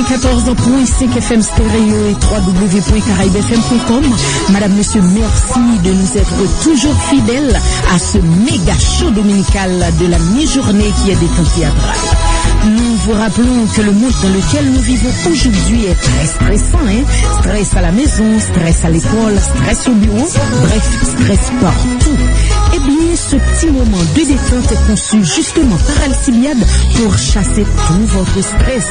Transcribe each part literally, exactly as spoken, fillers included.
Quatorze point cinq F M stéréo et trois W point caraibes F M point com. Madame, Monsieur, merci de nous être toujours fidèles à ce méga show dominical de la mi-journée qui est Détente Théâtrale. Nous vous rappelons que le monde dans lequel nous vivons aujourd'hui est très stressant, hein. Stress à la maison, stress à l'école, stress au bureau, bref, stress partout. Eh bien, ce petit moment de détente est conçu justement par Alcibiade pour chasser tout votre stress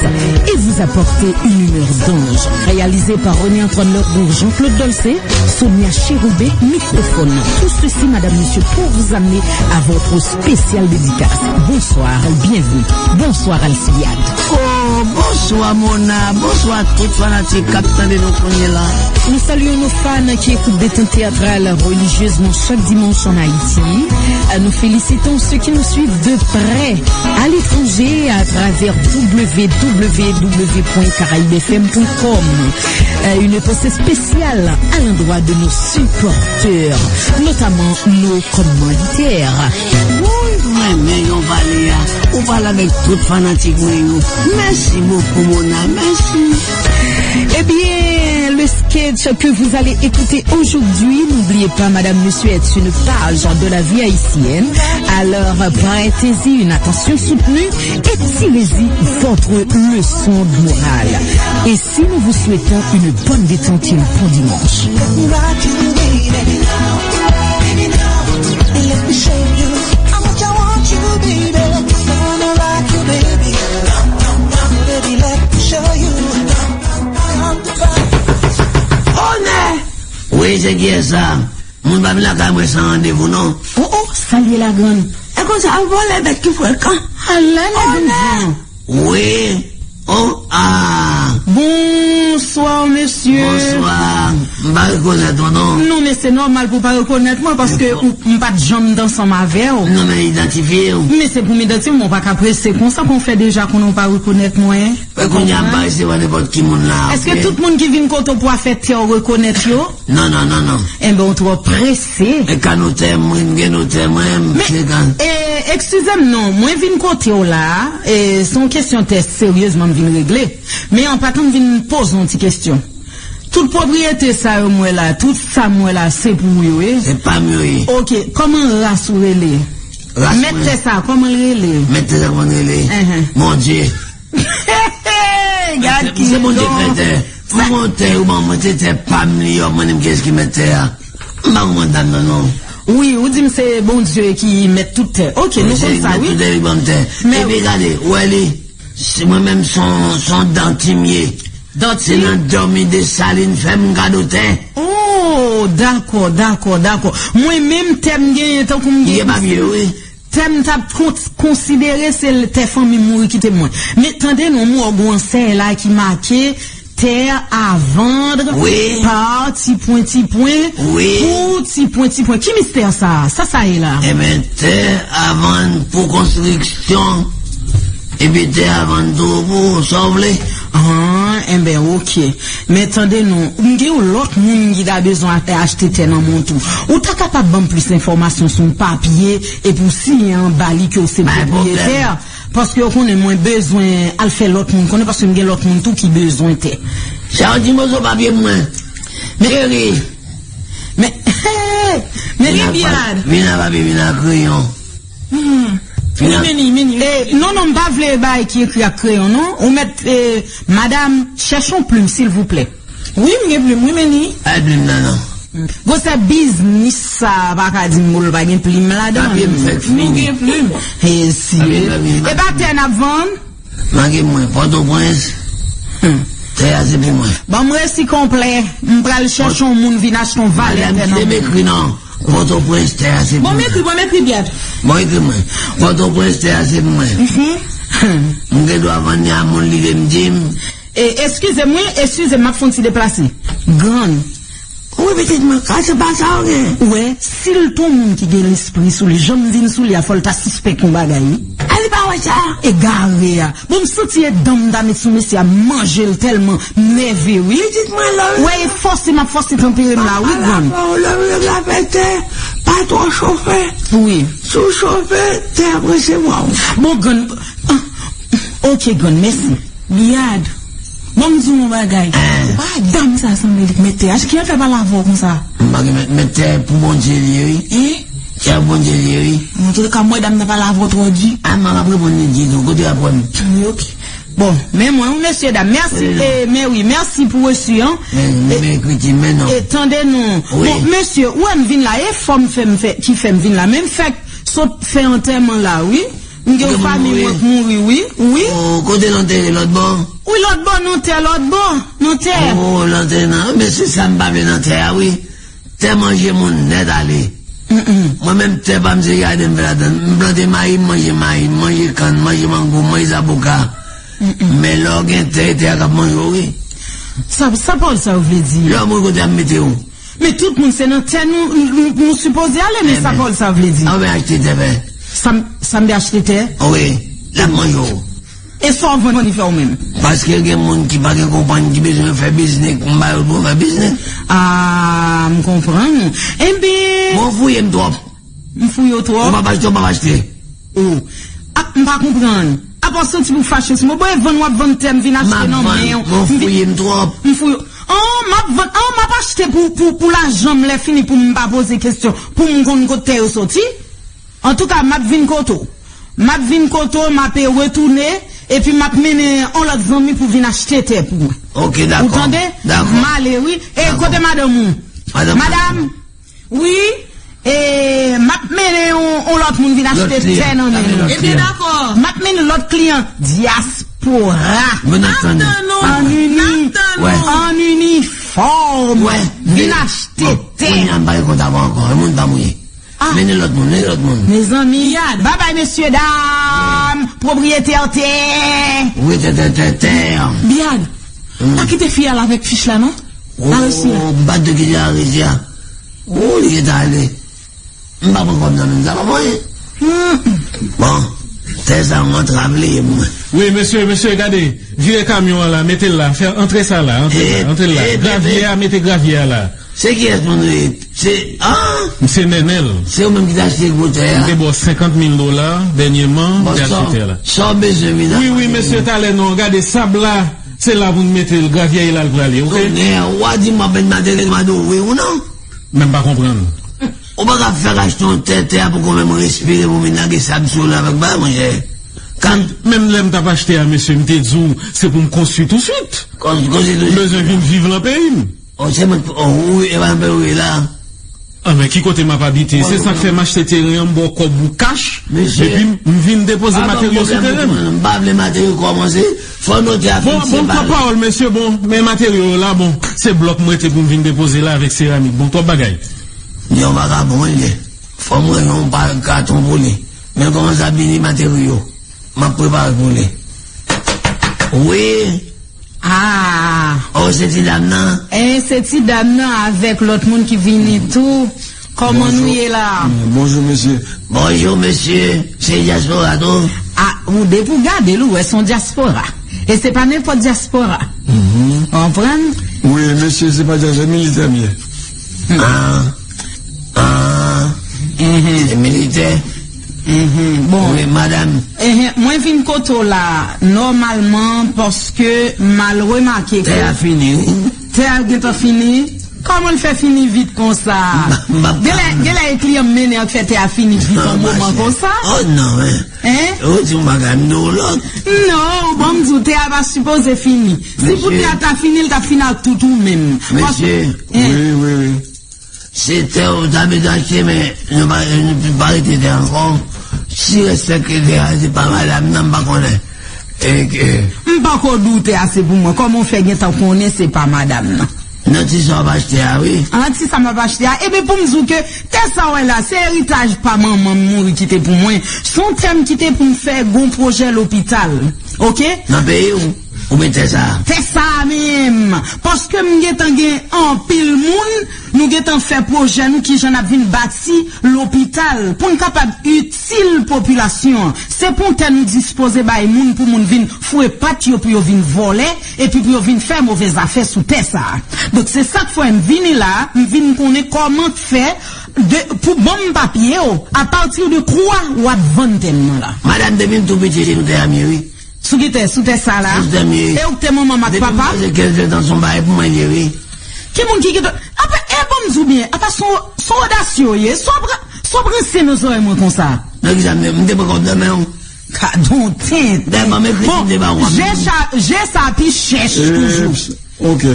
et vous apporter une humeur d'ange. Réalisé par René Antoine Leroux, Jean-Claude Dolcé, Sonia Chérubin, microphone. Tout ceci, madame, monsieur, pour vous amener à votre spéciale dédicace. Bonsoir, bienvenue. Bonsoir, Alcibiade. Oh, bonswa, Mona. Bonswa tout fanatik k ap tande nou kounye la. Nous saluons nos fans qui écoutent Détente Théâtrale religieusement chaque dimanche en Haïti. Euh, Nous félicitons ceux qui nous suivent de près à l'étranger à travers W W W point caraibes F M point com. Euh, Une pensée spéciale à l'endroit de nos supporters, notamment nos commanditaires. Woy, mwen renmen jan w pale a. Ou pale avèk tout fanatik mwen yo. Mèsi bokou, Mona. Mèsi. Eh bien, le sketch que vous allez écouter aujourd'hui, n'oubliez pas, madame, monsieur, est une page de la vie haïtienne. Alors, prêtez-y une attention soutenue et tirez-y votre leçon de morale. Et si nous vous souhaitons une bonne détente et un bon dimanche. Onè! Wi, se kiyès sa? Moun pa vin lakay mwen san randevou, non. Oh, oh, sa l ye la, grann? E konsa, vòlè bèt ki frekan. Ala nèg. Onè! Wi. Oh, ah. Bonsoir, mesye. Bonswa. M pa rekonèt ou, non. Non, men se nòmal pou w pa rekonèt mwen, paske ou, m pa t janm t ansanm avè w. Non, men idantifye w. Men se pou m idantifye w, men w pa ka prese konsa, kon w fè deja konnen w pa rekonèt mwen. Mwen kounye a m pa resevwa nenpòt ki moun la. Èske tout moun ki vin kote w pou afè tè w rekonèt yo? Non, non, non, non. Enben, w twò prese. E ka notè mwen, m gen notè mwen, m se ka. E, eskize m non, mwen vin kote w la, e, se yon kesyon tè seryezman m vin regle. Men an patan m vin poze yon ti kesyon. Tout pwopriyete sa yo m wè la, tout sa m wè la, se pou ou yo ye? Se pa m yo ye. Oke, kòman ras ou rele? Ras mwen. Mèt tè sa, kòman l rele? Mèt tè sa, kòman l rele? Enhen. Bondye. Gad ki se Bondye k fè tè. Mwen gon tè yo ban mwen, se tè pa m li yo, mwen menm kiyès ki mèt tè a? M pa konprann dam nan non. Wi, ou di m se Bondye ki mèt tout tè. Oke, nou konn sa, wi. Mèt tout tè, li ban m tè. Epi gade, ou wè li, si mwen menm se yon, se yon danti m ye. Danti? Se nan dòmi Desalin fè m kado tè. Oh, dakò, dakò, dakò. Mwen menm tè m genyen tankou m gen. Li gen papye yo, wi. Tè m t ap kon-, konsidere se l-, tè fanmi m mouri kite m mwen. Men tande non, m wè w gon ansèy la ki make terre à vendre, wi, par ti pwen, ti pwen, wi, pou ti pwen, ti pwen. Ki mistè sa a? Sa sa ye la? Enben, tè a vann pou konstriksyon. Epi tè a vann tou pou sa w vle. Ah, enben, oke. Men tande non, m gen yon lòt moun ki ta bezwen a-, achte tè nan men w tou. Ou ta kapab ban m plis enfòmasyon sou yon papye epi w siyen anba li ke w se pwopriyetè? Paske w konnen mwen bezwen al fè lòt moun konnen, paske m gen lòt moun tou ki bezwen tè. Sa yon ti moso papye pou mwen. Men, cheri. Men, men Ribyad. Vin a papye, vin a kreyon. Hmm. Wi, men li, men li. E, non, non, m pa vle bagay ki ekri ak kreyon, non. Ou mèt, e, madam, chèche yon plim, silvouplè. Wi, m gen plim, wi, men li. Ay, plim nan, non. Gwosè biznis sa a pa ka di m pou l pa gen plim ladan l. Papye m fèk fini. Nou gen plim. E si. Papye m fèk fini. E pa tè n ap vann? Manke mwen, Pòtoprens. Hmm. Tè a se pou mwen. Ban m resi konplè. M pral chèche yon moun vin achte yon valè tè nan men m. Madanm, kite m ekri non. Pòtoprens, tè a se pou mwen. Bon, m ekri, bon, m ekri, Byad. Bon, ekri mwen. Pòtoprens, tè a se pou mwen. Mhm. M gen dwa vann li a moun li vle m di m. E, eskize m, wi, eskize m, m ap fè yon ti deplase. Grann. Wi, pitit mwen, ka se pa sa w gen. Ou wè, si l t on moun ki gen lespri sou li, jan m vin sou li a, fò l ta sispèk yon bagay, wi. A, li pa wè sa? Egare a. Bon, m santi e dan m ta met sou mesye a, m manje l tèlman m nève, wi. Pitit mwen, lè w wè, e fòse m ap fòse tanpere m la, wi, grann. Lè w lè w la fè tè, pa twò chofe. Wi. Si w chofe, tè ap resevwa w. Bon, grann, ah, oke, grann, mèsi. Byad. Bon, m di w yon bagay. Ou pa wè dam sa sanble li k mèt tè a. Kijan l fè pale avè w konsa? M pa gen mèt, mèt tè pou Bondye li ye, wi. E? Tè pou Bondye li ye, wi. Antouka, m wè dam nan pale avè w twò di. A, m ap reponn li ditou. Kote w ap wè m? Wi, oke. Bon, men mwen, wi, mesye dam. Mèsi, e, men wi, mèsi pou resi an. Men, men, men, ekriti, men non. E tande nou. Wi. Bon, mesye, ou wè m vin la, e fò m fè m fè, ki fè m vin la. Men m fèk sot fè antèman la, wi. M gen yon fanmi mwen k mouri, wi. Wi. O, kote l antere, lòt bò? Wi, lòt bò, nan tè, lòt bò, nan tè. O, nan tè, nan. Men se sa m pa vle nan tè a, wi. Tè manje moun nèt ale. Mwen menm, tè pa m se jaden m fè ladan l. M plante mayi, m manje mayi, m manje kann, m manje mango, m manje zaboka. Men lè w gen tè, e tè a k ap manje w, wi. Sa, sa pawòl sa yo vle di? Lè w mouri, kote y ap mete w? Men tout moun se nan tè nou, nou, nou sipoze ale, men sa pawòl sa vle di? Anben achte tè, byen. Sa m, sa m te achte tè? Wi, l ap manje w. E sa w vann li fè w menm? Paske gen moun ki pa gen konprann ki bezwen fè biznis, m ba yo pou yo fè biznis. A, m konprann. Enben. Bon, fouye m twòp. M fouye w twòp? Ou p ap achte, ou p ap achte. O. A, m pa konprann. Apa w santi pou fache sou mwen? Bon, e vann w ap vann tè m vin achte nan men w. Bon, fouye m twòp. M fouye. An, m ap vann, an, m ap achte pou, pou, pou lajan m lè fini pou m pa poze kesyon, pou m konn kot tè yo soti. Antouka, m ap vin kote w. M ap vin kote w, m ap retounen, epi m ap mennen yon lòt zanmi pou vin achte tè pou mwen. Oke, dakò. Ou tande? Dakò. M ale, wi. E, kote madanm ou? Madanm. Madanm, wi. E, m ap mennen yon, yon lòt moun vin achte tè nan men nou. Ebyen, dakò. M ap mennen lòt kliyan dyaspora. N ap tann ou. An ini-, an inifòm. Vin achte tè. Kounye a, m pa gen kont avè w ankò. Yon moun pa mouye. Mennen lòt moun, mennen lòt moun. Mezanmi, babay mesye dam, pwopriyetè tè. Pwopriyetè tè, tè, tè. Biad, pa kite fi a la avèk fich la, non. Aresi a. M pa t dwe kite Aresi a. O, li gentan ale. M pa pran kòb nan men m, sa pa mwen. Bon, tè sa, yon antrav li ye pou mwen. Wi, mesye, mesye, gade, vire kamyon an la, mete l la, fè antre sa la, antre l la, antre l la. Gravyè a, mete gravyè a la. Se kiyès moun ou ye? Se, an? M se Nènèl. Se ou menm ki te achte gwo tè a? M te ba w senkant mil dola dènyèman, m te achte tè la. Sa w bezwen vin ap mande m? Wi, wi, mesye, talè non, gade sab la, se la pou n mete l, gravyè e la l prale, oke? Tonnè, ou a di m w ap vin materyèl, m a di w wi ou non? Men m pa konprann. Ou pa ka fèk achte yon tè, tè a poko menm respire pou vin lage sab sou l avèk bagay, monchè. Kan. Menm lè m t ap achte a, mesye, m te di w se pou m konstwi touswit. Konstwi touswit. M bezwen vin viv nan peyi m. O, se mwen, o, wi, e pa anpil wi la. Anben, ki kote m ap abite? Se sa k fè m achte teren an, m ba w kòb ou kach, epi m, m vin depoze materyo sou teren m. M pa vle materyo kòmanse. Fò note a fikse. Bon, bon, twòp pawòl, mesye, bon, men materyo yo la, bon, se blòk m rete pou m vin depoze la avèk seramik. Bon, twòp bagay. Yon vagabon, wi, li ye. Fò m wè yon pa katon pou li. Men kòman sa vini materyo? M ap prepare pou li. Wi. Ah. Oh, se ti dam nan? Eh, se ti dam nan avèk lòt moun ki vini tou. Kòman nou ye la? Bonjou, mesye. Bonjou, mesye. Se dyaspora tou? Ah, ou depi w gade l, ou wè se yon dyaspora. E se pa nenpòt dyaspora. Ou konprann? Wi, mesye, se pa dyaspora, se militè m ye. Ah. Ah. Se militè? Bon. Wi, madanm. Mwen vin kote w la, nòmalman, paske m al remake ke tè a fini, wi. Tè a gentan fini? Kòman l fè fini vit konsa? Genlè, genlè e kliyan m mennen an k fè tè a fini vit yon moman konsa. Oh, non, men. Hein? Ou di yon bagay, m di w lòt. Non, ou ban m di w, tè a pa sipoze fini. Si pou tè a ta fini, l t ap fini ak tout ou menm. Mesye. Wi, wi, wi. Se tè ou ta bezwen achte, men nou pa, nou pa rete tè ankò. Si rèsèk tè a se pa madanm nan, m pa konnen. E, e. M poko di w tè a se pou mwen. Kòman w fè gentan konnen se pa madanm nan? Nan ti sa w ap achte a, wi. Nan ti sa m ap achte a. Ebyen, pou m di w ke tè sa w wè la, se eritaj pa manman m mouri kite pou mwen. Se yon tè m kite pou m fè gon pwojè lopital. Oke? Nan peyi w? Oubyen tè sa a? Tè sa a menm. Paske m gentan gen anpil moun, nou gentan fè pwojè nou, kijan n ap vin bati lopital pou n kapab itil popilasyon an. Se pou tè nou dispoze bay moun pou moun vin foure pat yo, pou yo vin vòlè, epi pou yo vin fè move zafè sou tè sa a. Donk, se sa k fè m vini la a, m vin konnen kòman fè de, pou ban m papye yo, apati de kwa w ap vann tè m nan la. Madanm, depi m tou piti, se nou tè a m ye, wi. Sou ki tè, sou tè sa la? Sou tè m ye. E ou k te manman m ak papa? Depi m pase kenz, vent an, se yon bagay pou mwen l ye, wi. Ki moun ki kite? Apa, e ban m di w byen, apa se yon, se yon odasye w ye, se yon pran, se yon pran sen nan zòrèy mwen konsa. Nan ki sa m te, m te pran kòb nan men w? Gadon tenten. Dèyè ban m ekri si m te ba w. Bon, je sa, je sa pi chèch toujou. Ok.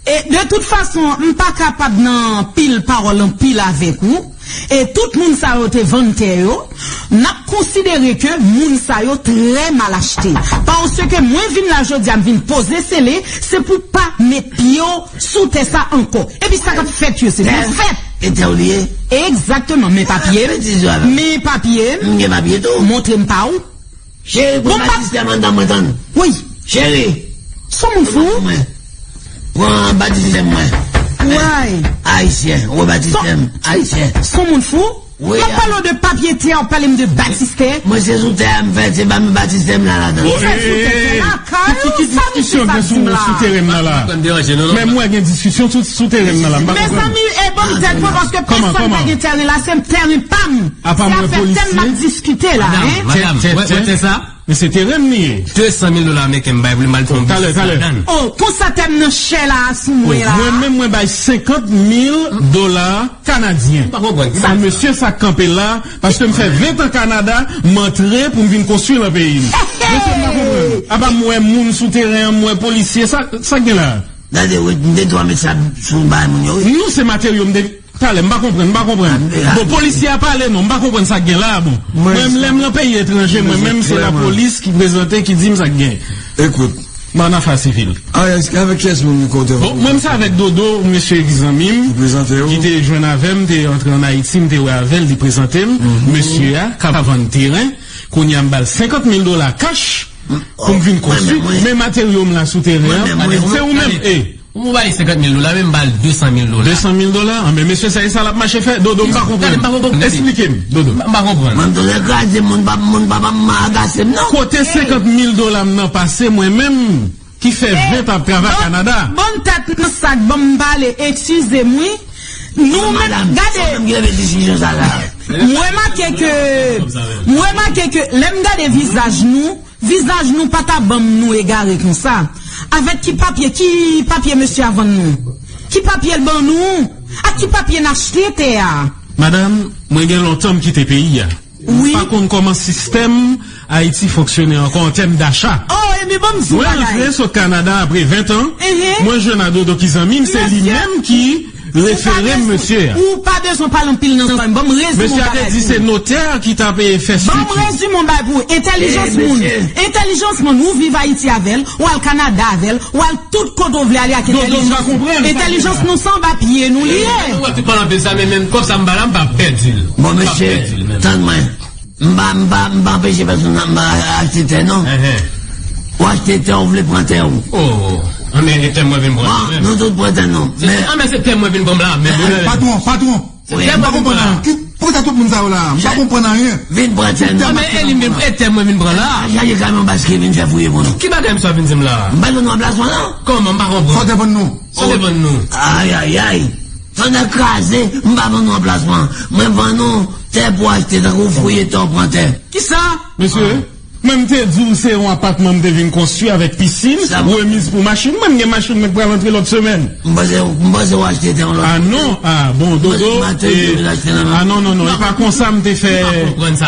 E de tout fason, m pa kapab nan pil pawòl anpil avèk ou. E tout moun sa yo te vann tè yo, n ap konsidere ke moun sa yo trè mal achte. Paske mwen vin la jodi a, m vin poze sele, se pou pa met pye w sou tè sa ankò. Epi sa k ap fèt yo, se pou fèt. E tè w li ye? Egzakteman, men papye m. Men papye m. M gen papye tou. Montre m pa w. Cheri, pran batisèm anndan mwen tann. Wi. Cheri. Son moun fou. Mwen. Pran batisèm mwen. Way. Ayisyen, ou wè batisèm, ayisyen. Son moun fou. Wi. M ap pale w de papye tè, w ap pale m de batistè. Mwen se sou tè a m fèt, se ba m batistèm la ladan. Ou fèt sou tè lakay ou, sa misye sa di m la? Sou teren nan la. Men mwen gen diskisyon sou, sou teren nan la. M pa konprann. Mezanmi, e ban m tèt mwen, paske pèsonn pa gen teren la, se teren pa m. Apa mwen polisye? Se afè tè m n ap diskite la, hein? Madam, wè, wè tè sa? Men se teren m li ye. De san mil dola ameriken m bay pou li, m al fè yon biznis ladan l. Oh, konsa tè m nan chè la sou mwen la. Mwen menm, mwen bay senkant mil dola kanadyen. M pa konprann. Sa mesye sa k kanpe la, paske m fè vent an Kanada, m antre pou m vin konstwi nan peyi m. Mesye, m pa konprann. Apa m wè moun sou teren an, m wè polisye, sa, sa k gen la? Gade, wi, m te twa met sa sou bay moun yo, wi. Non, se materyo m te Talè, m pa konprann, m pa konprann. Bon, polisye a pale non, m pa konprann sa k gen la a, bon. Mwen menm, lè m nan peyi etranje, mwen menm, se lapolis ki prezante, ki di m sa k gen. Ekout. M ann afè sivil. Avèk kiyès moun ou kontre? Bon, mwen menm se avèk Dodo, yon mesye ki zanmi m, ki te jwenn avè m, te antre ann Ayiti, m te wè avè l, li prezante m mesye a, k ap vann teren, kounye a m ba l senkant mil dola kach pou m vin konstwi, men materyo m la sou teren an, se ou menm, e. Ou ba li senkant mil dola, men m ba l de san mil dola. De san mil dola? Anben, mesye sa, e sa l ap mache fè? Dodo, m pa konprann. Gade, m pa konprann, gade. Esplike m, Dodo. M pa konprann. Mwen, m tande kraze moun, pa, moun pa, pa, pa agase m, non. Kote senkant mil dola m nan pase, mwen menm, ki fè vent ap travay Kanada? Ban m tèt nan sak, ban m pale, eskize m, wi. Nou menm, gade. Mwen remake ke, mwen remake ke, lè m gade vizaj nou, Vizaj nou pa ta ban m nou egare konsa. Avèk ki papye, ki papye mesye a vann nou? Ki papye l ban nou? Ak ki papye n achte tè a? Madanm, mwen gen lontan m kite peyi a. Wi. M pa konn kòman sistèm Ayiti fonksyone ankò an tèm dacha. Oh, ebyen, ban m di w bagay. Mwen rantre sot Kanada apre vent an. Mwen jwenn a Dodo ki zanmi m, se li menm ki refere m mesye a. Ou pa bezwen pale anpil nan zòrèy m. Ban m rezime yon bagay pou ou. Mesye a te di se notè ki t ap, e, fè swit li. Ban m rezime yon bagay pou ou. Entèlijans moun. Entèlijans moun. Ou viv Ayiti avè l, ou al Kanada avè l, ou al tout kote w vle ale ak entèlijans. Entèlijans nou se anba pye nou li ye. Ou wè tout pale anpil sa, men menm kòb sa m ba la, m pa pèdi l. Bon, mesye, tann mwen. M pa, m pa, m pa anpeche pèsonn nan, m pa achte tè, non. Ou achte tè, ou vle pran tè ou. Oh, anben, e tè mwen vin pran. Bon, nou tout pran tè nou. Men anben, se tè mwen vin pran la, men. Patwon, patwon. M pa konprann anyen. Ki, poukisa tout moun sa yo la? M pa konprann anyen. Vin pran tè nou. Anben, e li menm, e tè mwen vin pran la. Chaje kamyon baske vin fè fouye pou nou. Ki bagay misye ap vin di m la? M pa jwenn yon anplasman, non. Kòman? M pa konprann. Sa w te vann nou? Sa w te vann nou? Ayayay. Tonnè kraze, m pa vann nou anplasman. Mwen vann nou tè pou achte, tankou w fouye tè, w pran tè. Kisa? Mesye, mwen m te di w se yon apatman m te vin konstwi avèk pisin, remiz pou machin. Mwen m gen machin mwen k pral antre lòt semèn. M panse, m panse w achte tè yon lòt kote. Ah non, ah bon, Dodo, ah non, non, non, e pa konsa m te fè,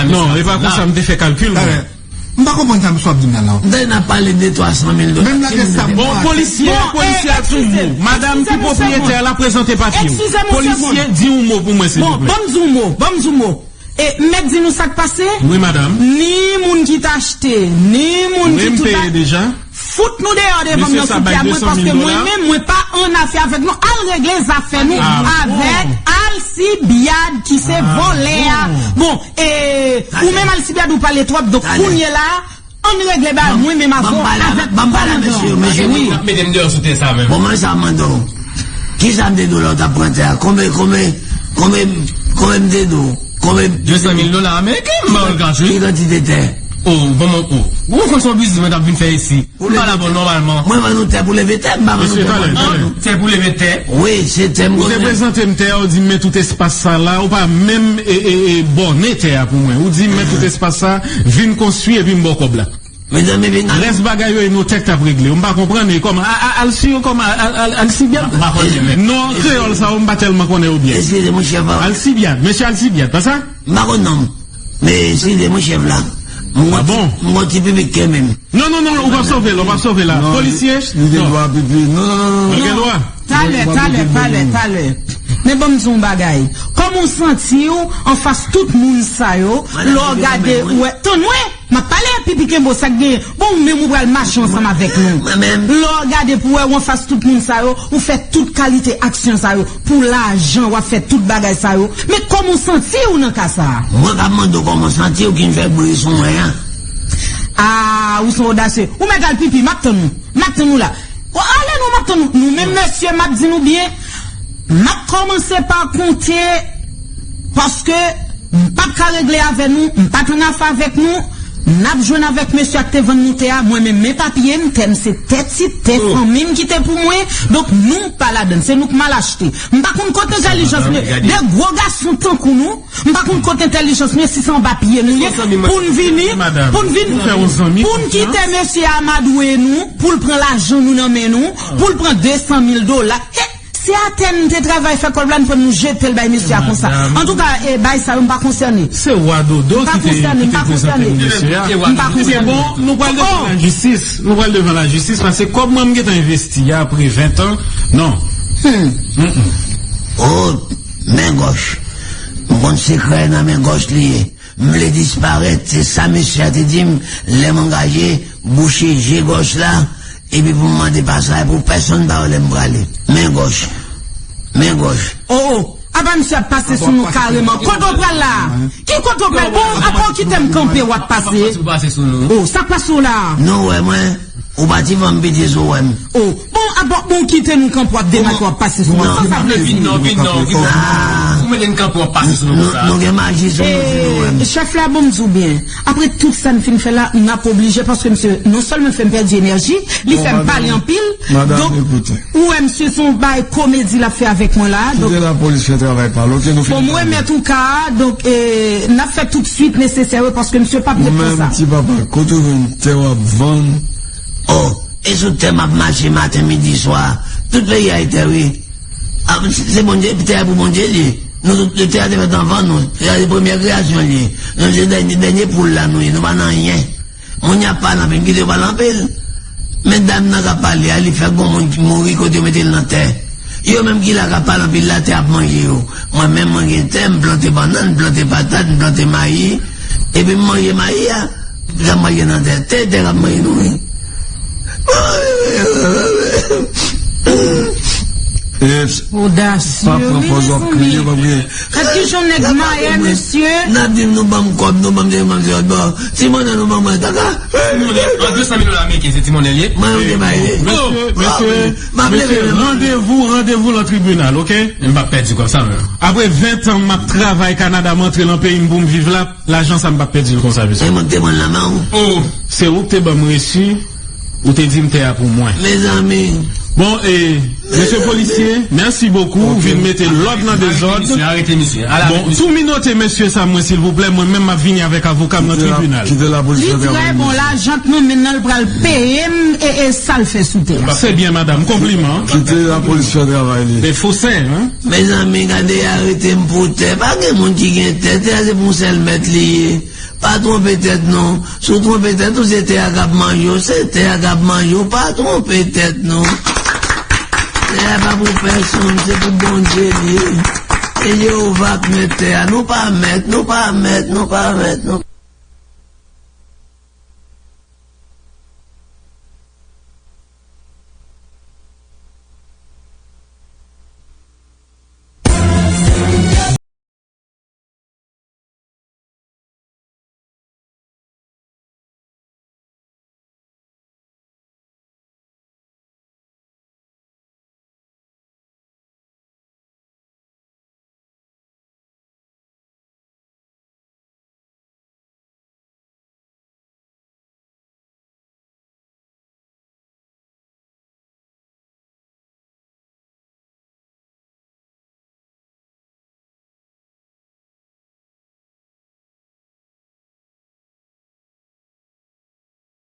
non, e pa konsa m te fè kalkil mwen. M pa konprann sa misye ap di m la, non. M tande n ap pale de twa san mil dola. Menm lè gen sa m bon, polisye, polisye a di yon mo. Madanm ki pwopriyetè la, prezante papye w. Polisye, di yon mo pou mwen, silvouplè. Bon, ban m di yon mo, ban m di yon mo. E, m mèt di nou sa k pase? Wi, madanm. Ni moun ki t achte, ni moun ki tout la. Fout nou deyò devan m nan sou tè a mwen, paske mwen menm, mwen pa an afè avèk nou. Al regle zafè nou avèk Alcibiade ki se vòlè a. Bon, e, ou menm Alcibiade ou pale twòp, donk kounye la, ann regle bagay mwen menm avè w avèk kòmandan. Mesye, mesye, wi. W ap mete m deyò sou tè sa menm. Bon, mwen sa mande w. Kisa m te di w lè w t ap pran tè a? Konbyen, konbyen, konbyen, konbyen m te di w? Konbyen? De san mil dola ameriken, m ba w l kach, wi. Ki kantite tè? O, ban mwen, o. Ou konn se yon biznis mwen t ap vin fè isi. M pa la bon nòmalman. Mwen vann ou tè pou leve tè, m pa vann ou tè pou leve tè. Tè pou leve tè. Wi, se tè m konnen. Ou te prezante m tè a, ou di m men tout espas sa la, ou pa menm, e, e, e, bòne tè a pou mwen. Ou di m men tout espas sa, vin konstwi epi m ba w kòb la. Mezanmi, vin nan. Rès bagay yo, e nou tèt k ap regle. M pa konprann, e kòman, a, a, Alsi, kòman, a, a, a, Alsibyad? Non, kreyòl sa yo, m pa tèlman konnen yo byen. Eskize, monchè, pa. Alsibyad, mesye Alsibyad, pa sa? M pa konn non. Men eskize, monchè, la. M gon ti, m gon ti pipi k kè menm. Non, non, non, ou p ap sove la, ou p ap sove la. Polisye? Li gen dwa pipi. Non, non, non, non. Ou gen dwa? Talè, talè, talè, talè. Men ban m di w yon bagay. Kòman w santi w anfas tout moun sa yo, lè w gade, ou wè, tann mwen, m ap pale, pipi kenbe w, sa k genyen? Bon, ou menm ou pral mache ansanm avèk nou. Lè w gade pou w wè w anfas tout moun sa yo, ou fè tout kalite aksyon sa yo, pou lajan w ap fè tout bagay sa yo. Men kòman w santi w nan ka sa a? Mwen k ap mande w kòman w santi w ki n fè bri sou mwen an. A, ou se yon odasye. Ou mèt al pipi, m ap tann ou. M ap tann ou la. O, ale non, m ap tann ou. Nou menm mesye, m ap di nou byen. M ap kòmanse pa konte, paske m p ap ka regle avè nou, m pa t annafè avèk nou. N ap jwenn avèk mesye a k te vann nou tè a. Mwen menm, men papye m, tè m se tè tit, tè fanmi m ki te pou mwen. Donk, nou pa ladann. Se nou k mal achte. M pa konn kote entèlijans nou. De gwo gason tankou nou, m pa konn kote entèlijans nou ye, si se anba pye nou ye, pou n vini, pou n vin, pou n kite mesye a amadwe nou, pou l pran lajan nou nan men nou, pou l pran de san mil dola. E, se atè n te travay fè kòb la, n pran nou jete l bay mesye a konsa. Antouka, e, bay sa yo, m pa konsène. Se Wa Dodo ki te, ki te prezante nou mesye a. M pa konsène. Bon, nou pral devan lajistis. Nou pral devan lajistis, paske kòb mwen m gentan envesti a apre ven tan, non. Hmm. Mm-mm. Oh, men gòch. M konn sekrè nan men gòch li ye. M vle disparèt, se sa mesye a te di m, lè m angaje, bouche je gòch la, epi pou m mande pasaj pou pèsonn pa wè lè m prale. Men gòch. Men gòch. Oh, oh. Apa misye ap pase sou nou kareman? Kote w pral la? Ki kote w pral? Bon, apa w kite m kanpe, w ap pase? Oh, sa k pase w la? Non, wè mwen. Ou pati van m piti sou wè m. Oh, bon, apa, bon, kite nou kanpe, w ap demake, w ap pase sou nou. Sa sa vle di? Non, vin, non, vin. Ou mete n kanpe, w ap pase sou nou konsa. Nou gen maji sou nou, si nou wè m. Chèf la, bon, m di w byen. Apre tout sa n fin fè la, n ap oblije, paske misye non sèlman fè m pèdi enèji, li fè m pale anpil. Donk, ou wè misye se yon bay komedi l ap fè avèk mwen la. Kite lapolis fè travay pa l, oke, nou fini. Bon, m remèt ou ka a, donk, e, n ap fè tout swit nesesè yo, paske misye p ap ret konsa. Ou menm, ti papa, kote w jwenn tè w ap vann? Oh, e sou tè m ap mache maten, midi, swa. Tout peyi a e tè, wi. A, se, se Bondye, tè a pou Bondye li ye. Nou tout, tè a te fèt anvan nou. Tè a se premyè kreyasyon li ye. Nou se dènye, dènye poul la nou ye. Nou pa nan anyen. Moun y ap pale anpil, m kite yo pale anpil. Men dam nan k ap pale a, li fè gon moun ki mouri kote yo mete l nan tè. Yo menm ki la k ap pale anpil la, tè ap manje yo. Mwen menm, mwen gen tè, m plante bannann, m plante patat, m plante mayi. Epi m manje mayi a. Sa m manje nan tè, tè, tè k ap manje nou, wi. Odasye, wi, mezanmi. Gad ki jan nèg mayè, mesye. N ap di m nou ban m kòb, nou ban m de, ban m de lòt bò. Ti monnen nou ban mwen, kaka. An de san mil dola ameriken, se ti monnen l ye? Mwen, ou te bay li. Mesye, mesye, randevou, randevou nan tribinal, oke? M p ap pèdi kòb sa, menm. Apre ven tan m ap travay Kanada, m antre nan peyi m pou m viv la, lajan sa m p ap pèdi l konsa, mesye. E mwen k te pran l nan men w. Oh, se ou k te ban m resi. Ou te di m tè a pou mwen. Mezanmi. Bon, e, mesye polisye, mèsi bokou. Ou vin mete lòd nan dezòd. Arete misye, arete misye. Bon, tou minote mesye sa mwen, silvouplè. Mwen menm, m ap vini avèk avoka m nan tribinal. Kite lapolis fè travay. Li trè bon, lajan k nan men l, l pral peye m e, e sa l fè sou tè a. Se byen, madanm. Konpliman. Kite lapolis fè travay li. E fosè, hein? Mezanmi, gade, arete m pou tè. Pa gen moun ki gen tè. Tè a se pou yon sèl mèt li ye. Pa twonpe tèt nou. Si w twonpe tèt ou, se tè a k ap manje w, se tè a k ap manje w. Pa twonpe tèt nou. Tè a pa pou pèsonn, se pou Bondye li ye. Se Jewova k mèt tè a. Nou pa mèt, nou pa mèt, nou pa mèt, nou.